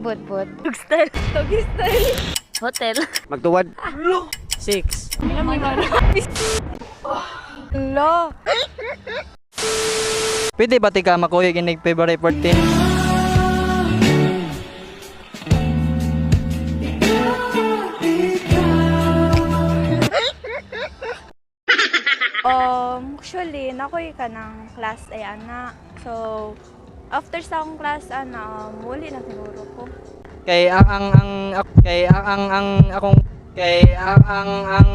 Budbud. Style. Doggy style. Hotel. Magtuwad. 6. Lo. Pwede ba tika makuyog inig February 14? Actually, nakoy ka ng class ay ana. So, after sa akong class, ana, muli na siguro ko. Kay ang kay ang akong kay ang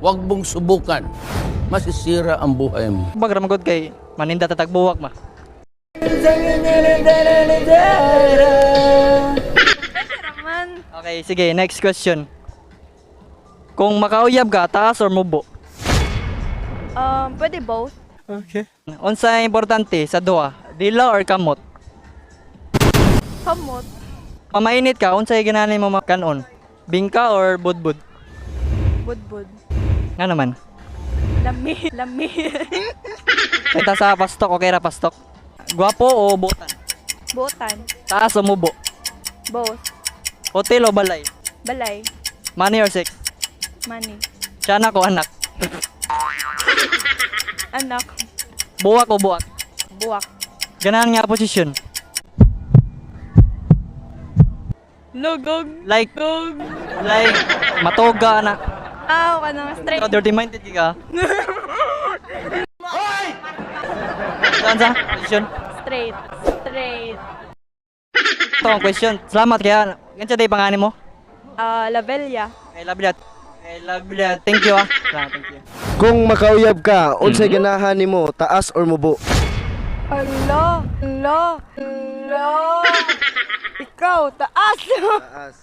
Huwag mong subukan. Masisira ang buhay mo. bagra magod kay maninda tatagbuwak ma. Raman, Okay, sige, next question. Kung makauyab ka, taas or mubo? pwede both. Unsa importante sa duha, dila or kamot? Kamot. Pamainit ka, unsay ganahan mo makanon? Bingka or budbud? Budbud. Nga naman. Lami. Lami. Kita sa pastok, okay ra pastok. Gwapo o butan? Butan. Taas o mubo? Both. Hotel o balay? Balay. Money or sex? Money. Tiyanak o anak? Anak. Buwak o buwak? Buwak. Ganahan nga posisyon. Lugog. Like, matoga na. Ah, kanang straight. Ikaw, dirty minded ka. Saan sa? Posisyon? Straight. Straight. Ito ang question. Salamat kaya. Ganyan tayo panganin mo. Ah, Labella. Kay love that. Kay love that. Thank you ah. Salamat, thank you. Kung makauyab ka, unsay ganahan nimo, taas or mubo? Alo, lo, lo. Ikaw, taas. Taas.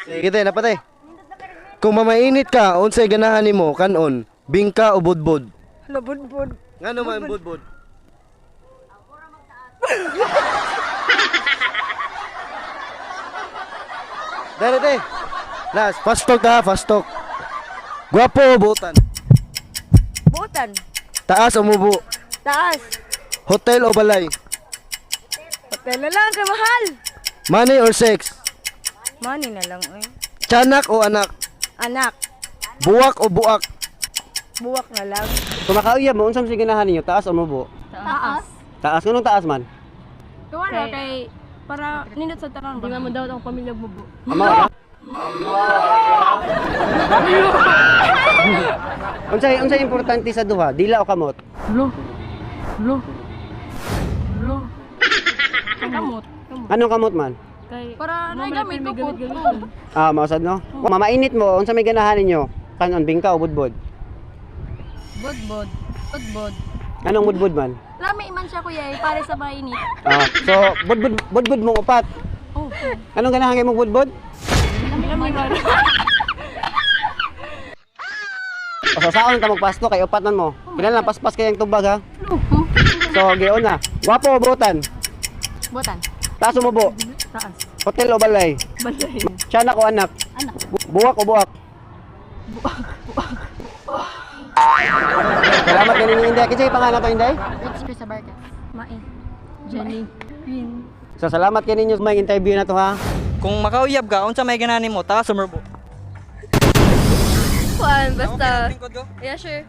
Sige tayo, napatay. Kung mamainit ka, unsay ganahan nimo, kanon, bingka o budbud? Labudbud. Ngano man budbud? Dere te. Last, fast talk ta, fast talk. Gwapo o butan? Butan. Taas o mubo? Taas. Hotel o balay? Hotel na lang, kay mahal. Money or sex? Money na lang, eh. Tiyanak o anak? Anak. Buwak o buak? Buwak na lang. Kung makauyab mo, unsam ganahan ninyo, taas o mubo? Taas. Taas, nganong taas man? Kaya kay para nindot sa tanan ba? Di man mo daw ang pamilya mo bu. Ama ra? Unsay importante sa duha, dila o kamot? Lo. Lo. Lo. Kamot. Anong kamot man? Kay para na gamit ko po. Ah, mausad no? Kung mamainit mo, unsa may ganahan ninyo? Kanon bingka o budbud? Budbud. Budbud. Anong budbud man? Lami man siya kuya eh, para sa mainit. Ah, so budbud budbud mong upat. Oh. Anong ganahan kay mong budbud? Lami man. O sa saon ta magpasto kay upat man mo. Kinahanglan paspas kay ang tubag ha. So gion na. Gwapo o butan? Butan. Taas o mubo? Taas. Hotel o balay? Balay. Tiyanak o anak? Anak. Buwak o buwak? Salamat kayo ninyo, Inday. Kinsa pangalan to, Inday? Rich Chris Barkas. Mai. Jenny. Queen. So, salamat kayo ninyo sa may interview na to, ha? Kung makauyab ka, unsa may ganahan nimo, taas o mubo? Kuan, basta, Lingkod ko? yeah sure.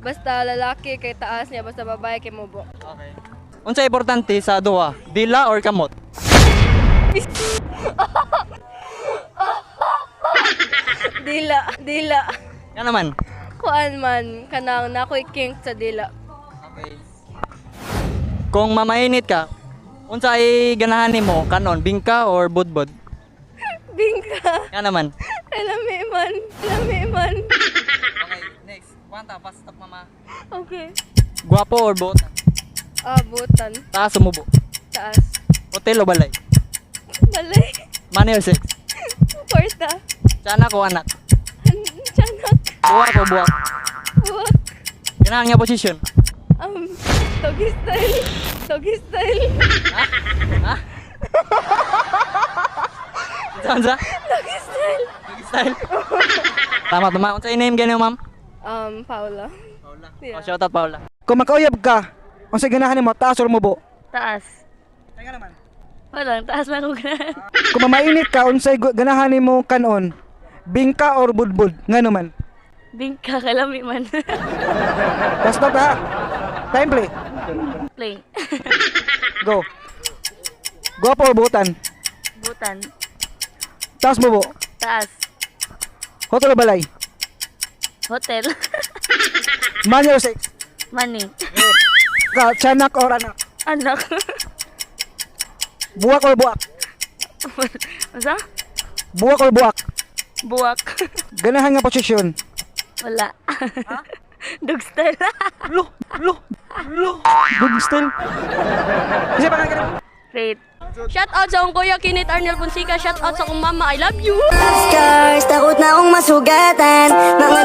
Basta lalaki kay taas niya, basta babae kay mubo. Okay. Unsa importante sa duha, dila or kamot? Dila, dila. Nga naman. Kuan man, kanang nakoy kink sa dila. Okay. Kung mamainit ka, unsa ay ganahan nimo, kanon, bingka or budbud? Bingka, Nga naman. lami man, lami man. Okay, next. Kwanta, fast talk mama. Okay. Guwapo or butan? Ah, butan, Taas o mubo? taas. Hotel o balay? Balay, Money or sex? kwarta, Tiyanak o anak? tiyanak, Buwak o buwak? buwak, Ganahan nga posisyon? Doggy style, doggy style, Ha? Saan sa? Doggy style. Doggy style. Tama, tama. Unsa name ganyo, ma'am? Paula. Paula. Oh, shout out Paula. Kung makauyab ka, unsay ganahan nimo, taas or mubo? Taas. Wala, taas lang ako ganahan. Kung mamainit ka, unsay ganahan nimo kanon? Bingka or budbud? Ngano man? Bingka, kalami man. Basta ta. Time play. Play. Go. Guwapo or butan? Butan. Taas, mubo. Taas. Hotel o balay? Hotel. Money or sex? Money. Ka, tiyanak or anak? Anak. Buwak or buak? Unsa? Buwak or buak? Buwak. Ganahan nga posisyon. Wala. Dog style. Lo, lo, lo. Good style. Kasi pa nga Faith. Shout out sa akong kuya Kinit Arnel Fonseca. Shout out sa akong mama. I love you. Scars, takot na akong masugatan. Mga